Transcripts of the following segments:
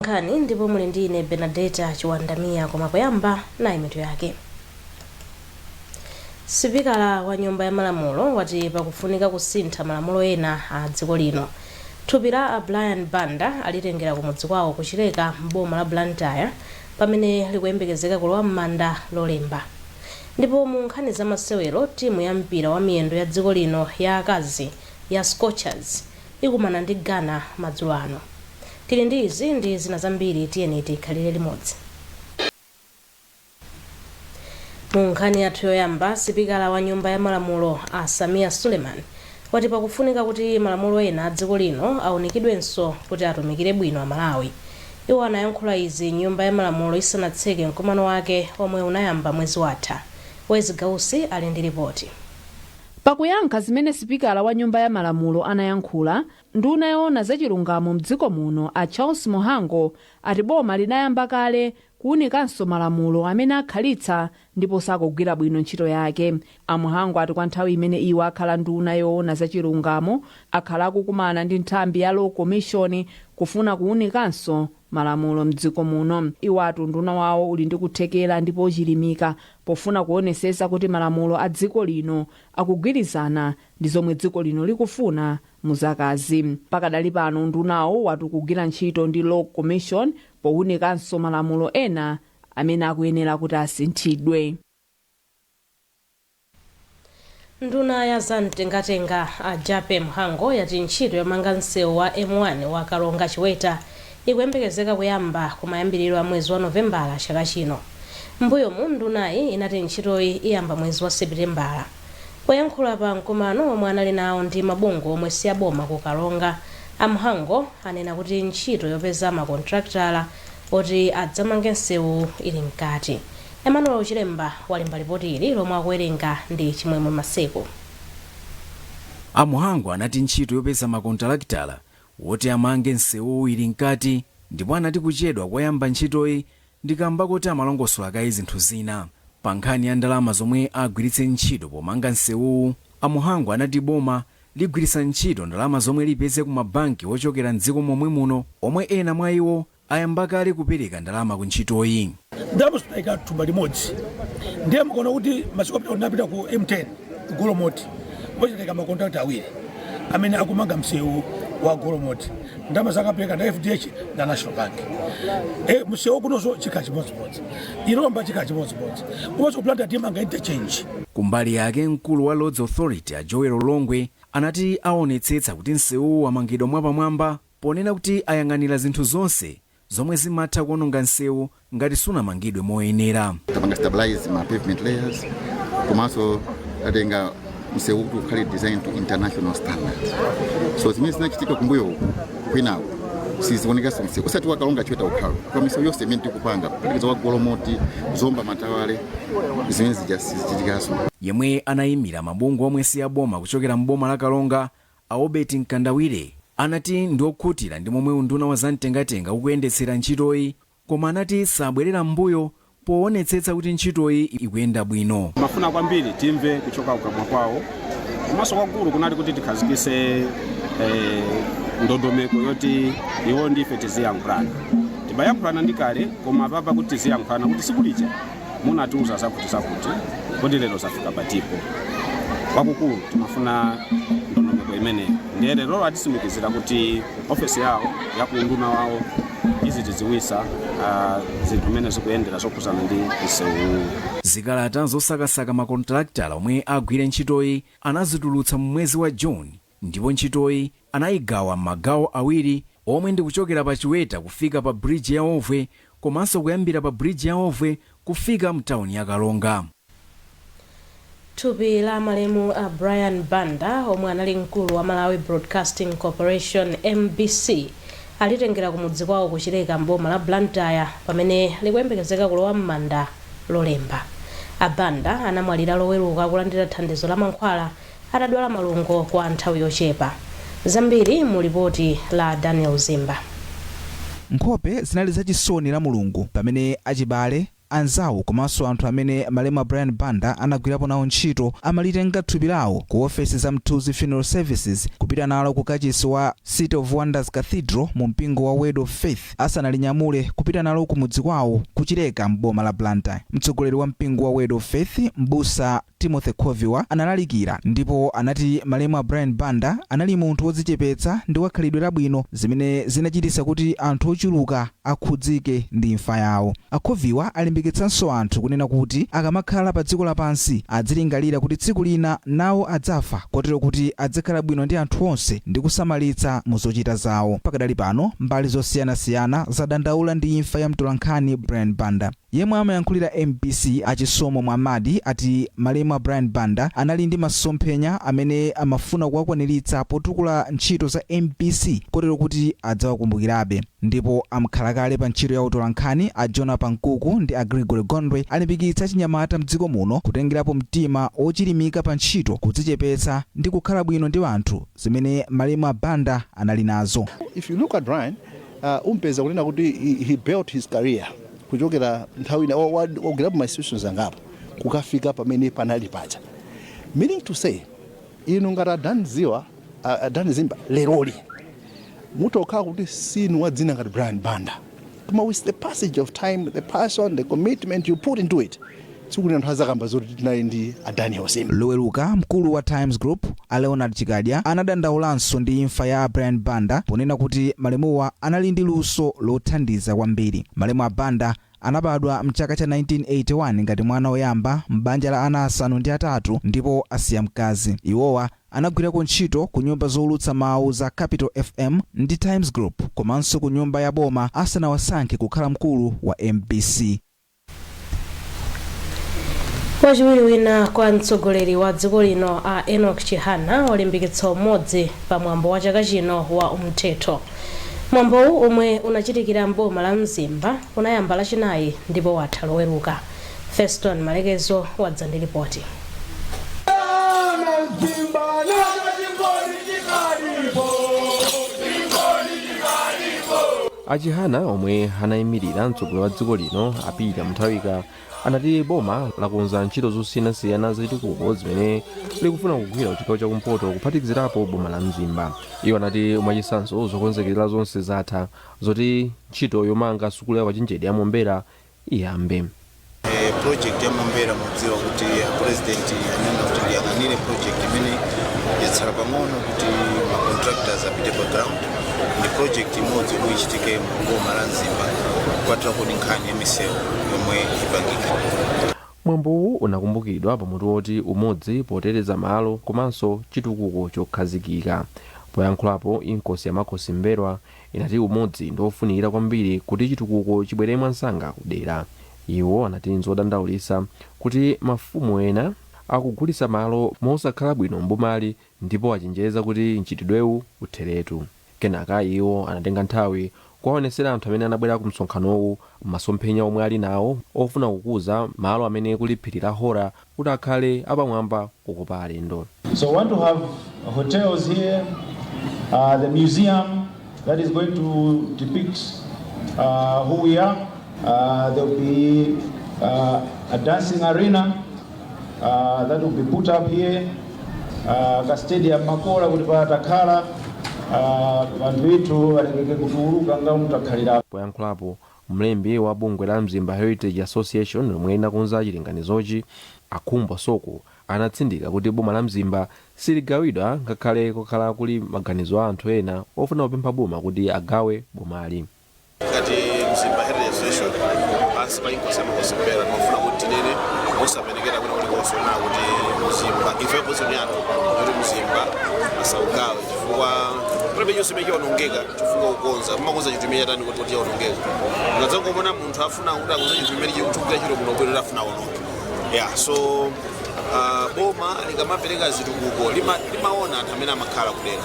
nkhani ndipo muli ndi ine Benadeta Chiwandamiya, koma poyamba nayi mitu yake. Sipikala wa Nyumba ya Malamulo wati pakufunika kusintha malamulo ena a dziko lino. Thupi la a Brian Banda alitengera kumudzi kwawo ku Chileka m'boma la Blantyre pamene likuyembekezeka kulowa m'manda Lolemba. Ndipo mu nkhani za masewero, timu ya mpira wa miyendo ya dziko lino ya akazi ya Scorchers ikumana ndi Ghana madzulo ano. Tili ndi izi ndi zina zambiri, tiyeni tikhalire limodzi. Mu nkhani yathu yoyamba, sipikala wa Nyumba ya Malamulo a Sameer Suleman wati pakufunika kuti malamulo ena a dziko lino aunikidwenso kuti atumikire bwino Amalawi. Iwo anayankhula izi Nyumba ya Malamulo isanatseke mkumano wake omwe unayamba mwezi watha. Wezi Gausi ali ndi ripoti. Pakuyankha zimene sipikala wa Nyumba ya Malamulo anayankhula, nduna yoona zachilungamo mdziko muno a Charles Mhango ati boma linayamba kale kuunikanso malamulo amene akhalitsa ndipo sakugwira bwino ntchito yake. A Mhango ati kwa nthawi imene iwo akhala nduna yoona zachilungamo, akhala akukumana ndi nthambi ya Law Commission kufuna kuunikanso malamulo mdziko muno. Iwo ati unduna wawo uli ndi kuthekera ndipo uchilimika pofuna kuonesesa kuti malamulo a dziko lino akugwirizana ndi zomwe dziko lino likufuna mu zakazi. Pakadali pano undunawo wati ukugwira ntchito ndi Law Commission powunikanso malamulo ena amene akuyenera kuti asinthidwe. Nduna ya zamtengatenga a Jappie Mhango yati ntchito yomanga msewu wa M1 wa Karonga Chiweta ikuyembekezeka kuyamba kumayambiriro a mwezi wa Novembala chaka chino. M'mbuyomu ndunayi inati ntchitoyi iyamba mwezi wa Sepitembala. Poyankhula pa mkumano omwe anali nawo ndi mabungwe omwe si aboma ku Karonga, a Mhango anena kuti ntchito yopeza makontrakitala oti adzamange msewu ili mkati. Emmanuel Chilemba walemba lipoti ili lomwe akuwerenga ndi Chimwemwe Maseko. A Mhango anati ntchito yopeza makontalakitala woti amange msewuwu ili mkati ndipo anati kuchedwa koyamba ntchitoyi ndi kamba koti amalongosola kaye zinthu zina. Pa nkhani ya ndalama zomwe agwiritse ntchito pomanga msewuwu, a Mhango anati boma ligwiritsa ntchito ndalama zomwe lipeze ku mabanki ochokera m'dziko momwe muno omwe ena mwa iwo ayamba kale kupereka ndalama ku ntchitoyi. Ndalama tayika thumba limodzi, ndiye mukaona kuti masiku apita ndinapita ku M10 ku Golomoti, pochitika makontrakti awiri amene akumanga msewu wa Golomoti, ndalama zakapereka nda FDH na National Bank. Msewu kunonso chikhala chimodzimodzi, Ilomba chikhala chimodzimodzi, komanso ku Blantyre timanga interchange. Kumbali yake, mkulu wa Roads Authority a Joel Longwe anati aonetsetsa kuti msewuwu wamangidwa mwapamwamba, ponena kuti ayang'anira zinthu zonse zomwe zimatha kuononga msewu ngati sunamangidwe moyenera. Tapanga stabilize ma pavement layers, komanso tatenga msewu kuti ukhale designed to international standard. So zimene zinachitika kumbuyo uku kwinaku sizionekanso msewu usati wa Karonga Chiweta ukhawo, kwa misewu yonse imene tikupanga, kuphatikiza wa Golomoti, Zomba Matawale, zimene zija sizichitikanso. Yemwe anayimira mabungwe omwe si aboma kuchokera m'boma la Karonga, a Obert Mkandawire, anati ndi okhutira ndi momwe unduna wa zamtengatenga ukuyendetsera ntchitoyi, koma anati sabwerera m'mbuyo poonetsetsa kuti ntchitoyi ikuyenda bwino. Mafuna kwambiri timve kuchoka kukamwa kwawo, komanso kwakulu kunali kuti tikhazikise ndondomeko yoti iwo ndife tiziyankhulana. Timayankhulana ndi kale, koma apapa kuti tiziyankhulana kuti tsiku lija munatiuza zakuti zakuti, kodi lero zafika patipo? Kwakukulu timafuna ndondomeko imeneyo, ndiye lero atitsimikizira kuti ofesi yawo ya unduna wawo izitidziwitsa zinthu mmene zikuyendera zokhuzana ndi msewuwu. Zikalata zosakasaka makontrakitala omwe agwire ntchitoyi anazitulutsa mu mwezi wa June, ndipo ntchitoyi anayigawa m'magawo awiri omwe ndi kuchokera pa Chiweta kufika pa bridge ya Ovwe, komanso kuyambira pa bridge ya Ovwe kufika mtawuni ya Karonga. Thupi la malemu a Brian Banda, omwe anali mkulu wa Malawi Broadcasting Corporation, MBC, alitengera kumudzi kwawo ku Chileka m'boma la Blantyre pamene likuyembekezeka kulowa m'manda Lolemba. A Banda anamwalira Loweruka kulandira thandizo la mankhwala atadwala malungo kwa nthawi yochepa. Zambiri mu lipoti la Daniel Zimba. Nkhope zinali zachisoni la Mulungu pamene achibale, Anzawo komanso anthu amene malemu Brian Banda anagwirapo nawo ntchito amalitenga thupi lawo ku ofesi za Mthunzi Funeral Services kupita nalo ku kachisi wa City of Wonders Cathedral mu mpingo wa Word of Faith asanalinyamule kupita nalo ku mudzi kwawo kuchileka m'boma la Blantyre. Mtsogoleri wa mpingo wa Word of Faith, Mbusa Timothy Khoviwa, analalikira ndipo anati malemu a Brian Banda anali munthu wodzichepetsa ndi wakhalidwe labwino, zimene zinachititsa kuti anthu ochuluka akhudzike ndi imfa yawo. Akhoviwa alimbikitsanso anthu kunena kuti akamakhala pa dziko lapansi adzilingalira kuti tsiku lina nawo adzafa, kotero kuti adzikhala bwino ndi anthu onse ndi kusamalitsa mu zochita zawo. Pakadali pano mbali zosiyanasiyana zadandaula ndi imfa ya mtolankhani Brian Banda. Yemwe amayankhulira MBC, Achisomo Mwamadi, ati malemu a Brian Banda anali ndi masomphenya amene amafuna kuwakwaniritsa potukula ntchito za MBC, kotero kuti adzawakumbukirabe. Ndipo amkhalakale pa ntchito ya utolankhani a Jona Pankuku ndi a Gregory Gondwe alimbikitsa chinyamata mdziko muno kutengerapo mtima ochilimika pa ntchito, kudzichepetsa ndi kukhala bwino ndi anthu, zimene malemu a Banda anali nazo. If you look at Brian, umpeza kunena kuti he built his career kuchokera nthawi ina wagwirapo ma institutions angapo kukafika pamene panali paja, meaning to say inu ngati adanziwa adanizimba leroli mutokhala kuti sinu wa dzina ngati Brian Banda, koma with the passage of time, the passion, the commitment you put into it, tsiku lina anthu azakamba zoti tinali ndi a Daniel Zimba. Loweruka mkulu wa Times Group a Leonard Chikadya anadandaulanso ndi imfa ya Brian Banda ponena kuti malemuwa anali ndi luso lothandiza kwambiri. Malemu a Banda anabadwa mchaka cha 1981 ngati mwana woyamba m'banja la ana 8 ndipo asiya mkazi. Iwowa anagwirako ntchito ku nyumba zowulutsa mawu za Capital FM ndi Times Group komanso ku nyumba ya boma asanawasankhe kukhala mkulu wa MBC. Wachiwiri wina kwa mtsogoleri wa dziko lino a Enoch Chihana walimbikitsa umodzi pa mwambo wa chaka chino wa Umthetho. Mwambowu, omwe unachitikira mboma la Mzimba, unayamba Lachinayi ndipo watha Loweruka. Feston Malekezo wadza ndi ripoti. Achihana, omwe anayimirira mtsogoleri wa dziko lino a Peter Mutharika, anati boma lakonza ntchito zosiyanasiyana zachitukuko zimene likufuna kugwira kuchigawo chakumpoto, kuphatikizirapo boma la Mzimba. Iwo anati mwachitsanzo, zokonzekera zonse zatha zoti ntchito yomanga sukulu ya ukachenjede ya Mombera iyambe. Project ya Mombera, mudziwa kuti president anena kuti ndiyang'anire project imene yatsala pang'ono kuti ma contractors apite pa ground. Ndi project imodzi yomwe ichitike mu boma la Mzimba, kupatulako ndi nkhani ya misewu yomwe ipangike. Mwambowu unakumbukidwa pamutu woti umodzi poteteza malo komanso chitukuko chokhazikika. Poyankhulapo, Inkosi ya Makosi M'mbelwa inati umodzi ndi ofunikira kwambiri kuti chitukuko chibwere mwansanga kudera. Iwo anati nzodandaulitsa kuti mafumu ena akugulitsa malo mosakhala bwino mbomali, ndipo achenjeza kuti mchitidwewu utheretu. Kenaka iwo anatenga nthawi kuwaonesera anthu amene anabwera ku msonkhanowu masomphenya omwe ali nawo ofuna kukuza malo amene kuli phiri la Hora kuti akhale apamwamba kukopa alendo. So we want to have hotels here, the museum that is going to depict who we are. There will be a dancing arena that will be put up here. Ka stadium makola kuti patakhala anthu ithu alekeke kutuluka nga mutakhalira. Poyankhulapo, mlembi wa bungwe la Mzimba Heritage Association lomwe linakonza chilinganizochi, Akhumbo Soko, anatsindika kuti boma la Mzimba siligawidwa, ngakhale kukhala kuli maganizo a anthu ena ofuna kupempha boma kuti agawe bomali. Ngati Mzimba Heritage Association pansi pa Inkosi Yamakosi M'mbelwa, timafuna kuti tinene osapenekera kwina kulikonse na kuti Mzimba, ife position yathu kuti Mzimba asaugawe, chifukwa palibe chonse chimene chiwonongeka chifukwa kukonza mumakonza chinthu chimene chatani kuti chiwonongeka. Ukadzangomona munthu afuna kuti akonze chinthu chimene chikugwira ntchito bwino bwino, afuna awononge. Yeah, so boma likamapereka zitukuko limaona anthu amene amakhala kudera.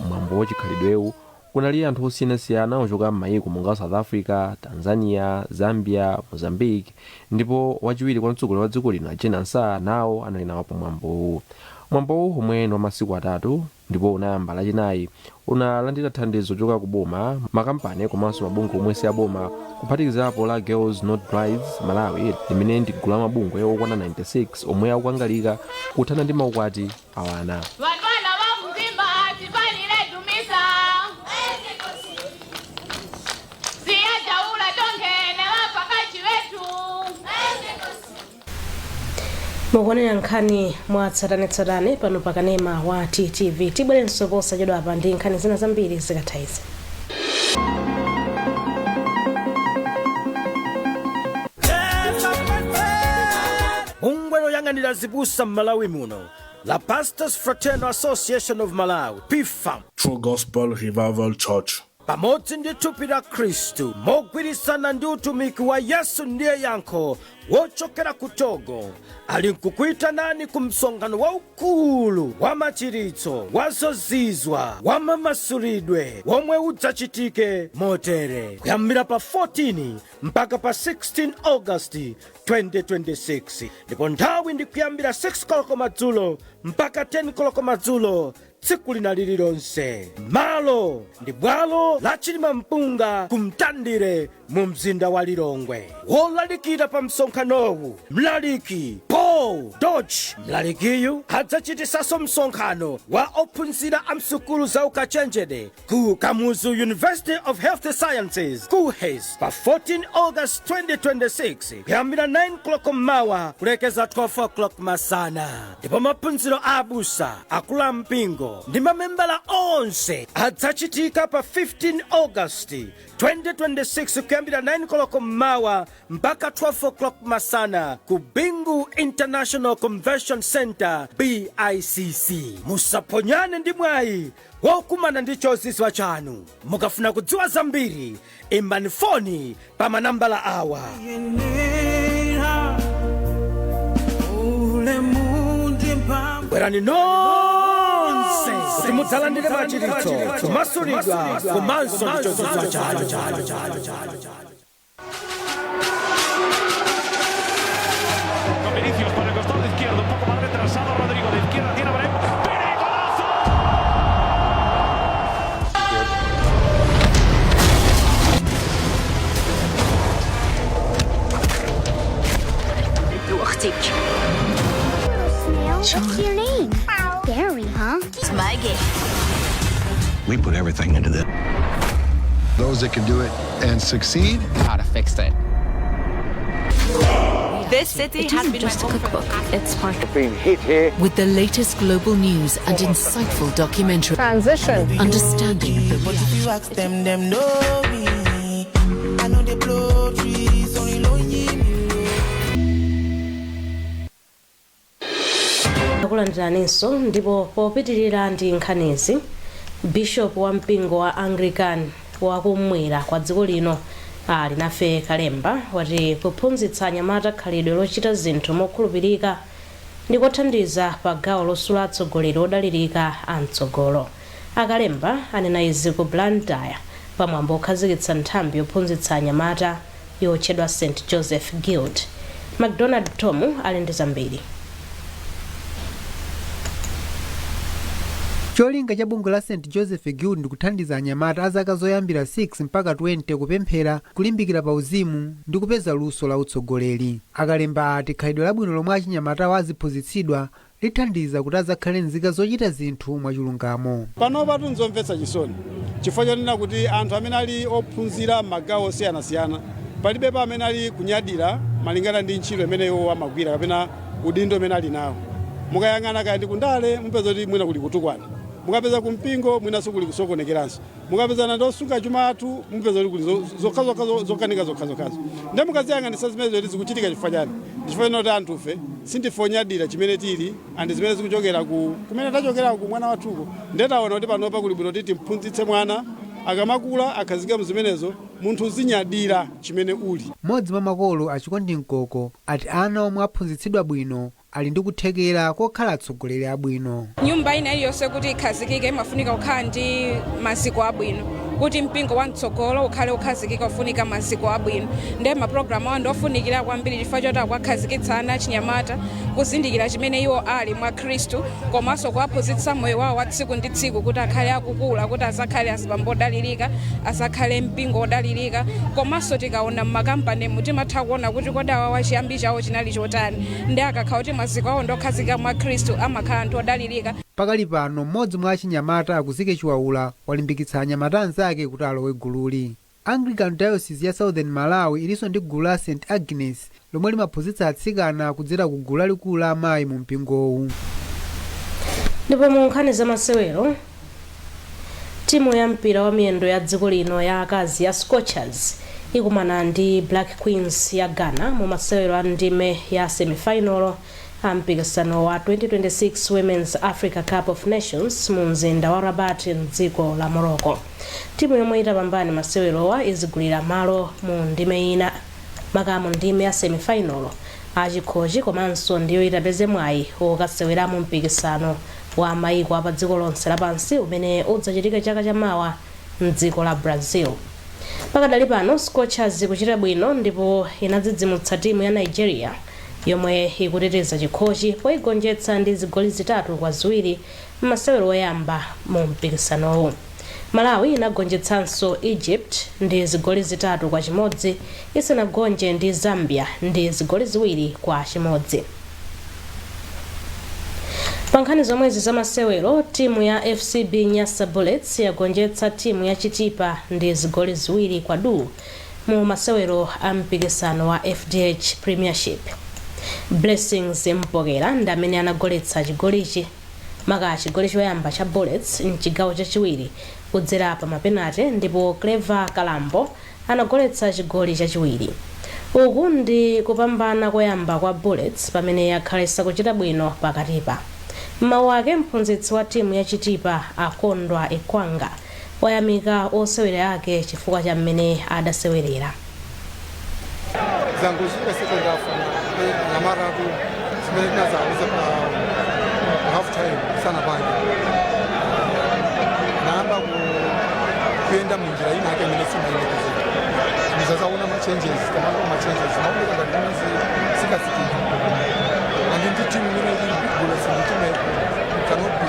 Mwambo wachikhalidwewu kunali anthu osiyanasiyana ochoka m'mayiko monga South Africa, Tanzania, Zambia, Mozambique, ndipo wachiwiri kwa mtsogoleri wa dziko lino a Jane Ansah nawo anali nawo pamwambowu. Mwambowu, omwe ndi wa masiku 3 ndipo unayamba Lachinayi, unalandira thandizo choka ku boma, makampani komanso mabungwe omwe si aboma, kuphatikizapo la Girls Not Brides Malawi, limene ndi gulu la mabungwe okwana 96 omwe akukangalika kuthana ndi maukwati awana. Vatwana va Mzimba tifanire dumisa siyajaula tonkene vapakachi vetu. Mukuonera nkhani mwa tsatanetsatane pano pakanema wa TTV. Tibwerenso posachedwa apa ndi nkhani zina zambiri zikatha izi. Bungwe loyang'anira zibusa m'Malawi muno la Pastors Fraternal Association of Malawi, PFAM, True Gospel Revival Church, pamodzi ndi Thupi la Khristu mogwirizana ndi utumiki wa Yesu Ndiye Yankho wochokera ku Togo ali nkukuyitanani ku msonkhano waukulu wa machiritso, wa zozizwa, wa mamasulidwe womwe udzachitike motere: kuyambira pa 14 mpaka pa 16 Augasti 2026, ndipo nthawi ndi kuyambira 6 koloko madzulo mpaka 10 koloko madzulo tsiku lina lililonse. Malo ndi bwalo la Chilima Mpunga kumtandire mu mzinda wa Lilongwe. Wolalikira pa msonkhanowu, Mlaliki Paul Dodge. Mlalikiyu adzachitisanso msonkhano wa ophunzira a msukulu za ukachenjede ku Kamuzu University of Health Sciences, KUHeS, pa 14 August 2026 kuyambira 9 koloko mmawa kulekeza 12 o'clock masana. Ndipo maphunziro a abusa, akulu ampingo ndi mamembala onse adzachitika pa 15 August 2026 kuyambira 9 koloko mmawa mpaka 12 o'clock masana ku Bingu International Convention Center, BICC. Musaponyane ndi mwayi wokumana ndi chozizwa chanu. Mukafuna kudziwa zambiri, imbani foni pa manambala awa: Bwerani nonse kuti mudzalandire machiritso, kumasulidwa komanso ndi chozizwa chanu. Con Vinicius por el costado izquierdo, un poco más retrasado Rodrigo, de izquierda tiene a Brahim. ¡Pere, golazo! What's your name? Gary, huh? It's my game. We put everything into this. Those that can do it and succeed. How to fix it. This city It has isn't been just my a home for the cookbook. past It's part Being hit here. With the latest global news and insightful documentary. Transition. Understanding the But if you ask them, them know me. I know they blow trees, only lonely me. Akulandiraninso. Ndipo popitirira ndi nkhanizi, bishop wa mpingo wa Anglican wakumwera kwa dziko lino ali nafe Kalemba wati kuphunzitsa anyamata khalidwe lochita zinthu mokhulupirika ndi kothandiza pa gawo losula atsogoleri odalirika a mtsogolo. Akalemba anena izi ku Blantyre pamwambo okhazikitsa nthambi yophunzitsa anyamata yotchedwa St Joseph Guild. MacDonald Tom ali ndi zambiri. Cholinga cha bungwe la St Joseph Guild ndikuthandiza anyamata a zaka zoyambira 6 mpaka 20 kupemphera, kulimbikira pa uzimu ndi kupeza luso la utsogoleri. Akalemba ati khalidwe labwino lomwe achinyamatawo aziphunzitsidwa lithandiza kuti azakhale nzika zochita zinthu mwachilungamo. Panopa tunzomvetsa chisoni chifukwa chonena kuti anthu amene ali ophunzira magawo osiyanasiyana palibe pa amene ali kunyadira malingana ndi ntchito imene iwo amagwira kapena udindo umene ali nawo. Mukayang'ana kaya ndi kundale, mupeza kuti mwina kuli kutukwana, mukapeza kumpingo mwinanso kuli kusokonekeranso, mukapezana ndi osunga chuma athu mupeza kuti kuli zokhazokha zokanika zokhazokhazo. Ndiye mukaziyang'anisa zimene zoti zikuchitika chifukwa chani? Chifukwa choti anthufe sindife onyadira chimene tili andi zimene zikuchokera ku kumene tachokera ku mwana wathuko. Ndiye taona kuti panopa kuli bwino kuti timphunzitse mwana, akamakula akhazike mzimenezo, munthu uzinyadira chimene uli. Mmodzi mwa makolo, Achikondi Mkoko, ati ana omwe aphunzitsidwa bwino ali ndi kuthekera kokhala atsogoleri abwino. Nyumba ina iliyonse kuti ikhazikike imafunika kukhala ndi maziko abwino. Kuti mpingo wamtsogolo ukhale ukhazikika, ufunika maziko abwino. Ndiye mapulogalamu awo ndiofunikira kwambiri chifukwa choti akuwakhazikitsa ana achinyamata kuzindikira chimene iwo ali mwa Khristu, komanso kuwaphunzitsa moyo wawo wa tsiku ndi tsiku kuti akhale akukula, kuti azakhale azibambo odalirika, azakhale mpingo odalirika. Komanso tikaona mmakampanimu, timatha kuona kuti kodi awawa chiyambi chawo chinali chotani? Ndi akakhala kuti maziko awo ndokhazikika mwa Khristu, amakhala anthu odalirika. Pakali pano, mmodzi mwa achinyamata, Akuzike Chiwaula, walimbikitsa anyamata anzake kuti alowe gululi. Anglican Diocese ya Southern Malawi ilinso ndi gulu la St Agnes lomwe limaphunzitsa atsikana kudzera ku gulu lalikulu la amayi mu mpingowu. Ndipo mu nkhani zamasewero, timu ya mpira wa miyendo ya dziko lino ya akazi ya Scorchers ikumana ndi Black Queens ya Ghana mu masewero a ndime ya semifinal a mpikisano wa 2026 Women's Africa Cup of Nations mu mzinda wa Rabat mdziko la Morocco. Timu yomwe itapambane masewerowa izigulira malo mu ndime ina, makamu ndime ya semifinal achikhochi, komanso ndiyo itapeze mwayi wokaseweramo mpikisano wa mayiko apa dziko lonse lapansi umene udzachitika chaka chamawa mdziko la Brazil. Pakadali pano, Scorchers ikuchita bwino ndipo inadzidzimutsa timu ya Nigeria yomwe ikuteteza chikhochi poigonjetsa ndi zigoli 3-2 m'masewero oyamba mu mpikisanowu. Malawi inagonjetsanso Egypt ndi zigoli 3-1 isanagonje ndi Zambia ndi zigoli 2-1. Pa nkhani zomwezi zamasewero, timu ya FCB Nyasa Bullets yagonjetsa timu ya Chitipa ndi zigoli 2-0 mu masewero a mpikisano wa FDH Premiership. Blessings Mpokera ndi amene anagoletsa chigolichi, maka chigoli choyamba cha Bullets mchigawo chachiwiri kudzera pa mapenate, ndipo Clever Kalambo anagoletsa chigoli chachiwiri. Uku ndi kupambana koyamba kwa Bullets pamene yakhala isakuchita bwino pakatipa. M'mawu ake, mphunzitsi wa timu ya Chitipa, Akondwa Ikwanga, wayamika osewera ake chifukwa cha mmene adasewerera. Zangochitika second half, anyamatatu zimene tinazauza pa half time sanapange, nayamba kuyenda munjira ina ake imene simayembekezera. Muzazaona ma changes, tamanga ma changes maoneka ngati zimene zikasikika, and ndi timu imene ili big Bullets, ndi timu yaikulu, cannot be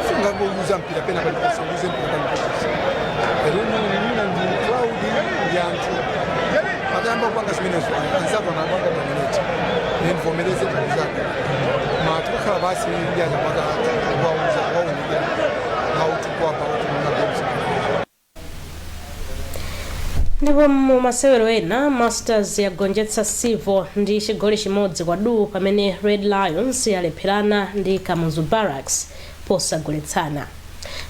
sungangouza mpira pena paliponse, uze mpira paliponse. I don't know, mwina ndi crowd, ndi anthu atayamba kupanga zimenezo, anzatu anapanga dominate. Ndivomereze zake, ma tikakhala pasi ndi anyamata athu, kuwauza, kuwaunikira how to go about ma games. Ndipo mu masewero ena, Masters yagonjetsa Civo ndi chigoli 1-0, pamene Red Lions yalepherana ndi Kamuzu Barracks posagoletsana.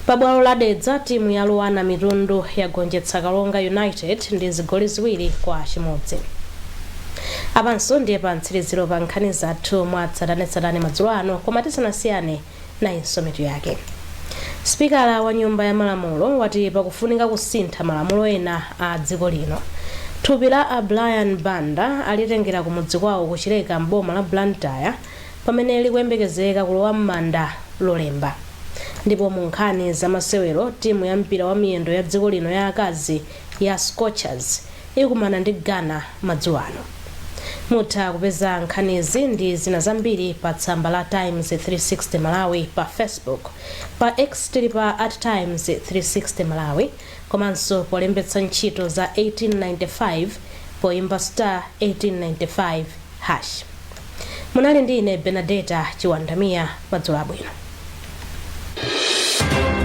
Pabwalo la Dedza, timu ya Luanar Mitundu yagonjetsa Karonga United ndi zigoli 2-1. Apanso ndiye pa mtsiriziro pa nkhani zathu mwa tsatanetsatane madzulo ano, koma tisanasiyane, nayinso mitu yake. Spikala wa Nyumba ya Malamulo wati pakufunika kusintha malamulo ena a dziko lino. Thupi la a Brian Banda alitengera kumudzi kwawo kuchileka mboma la Blantyre, pamene likuyembekezeka kulowa m'manda Lolemba. Ndipo mu nkhani zamasewero, timu ya mpira wa miyendo ya dziko lino ya akazi ya Scorchers ikumana ndi Ghana madzulo ano. Mutha kupeza nkhanizi ndi zina zambiri pa tsamba la Times 360 Malawi pa Facebook. Pa X tili pa @Times360 Malawi, komanso polembetsa ntchito za 1895 poimba *1895#. Munali ndi ine, Benadeta Chiwandamiya. Madzulo abwino.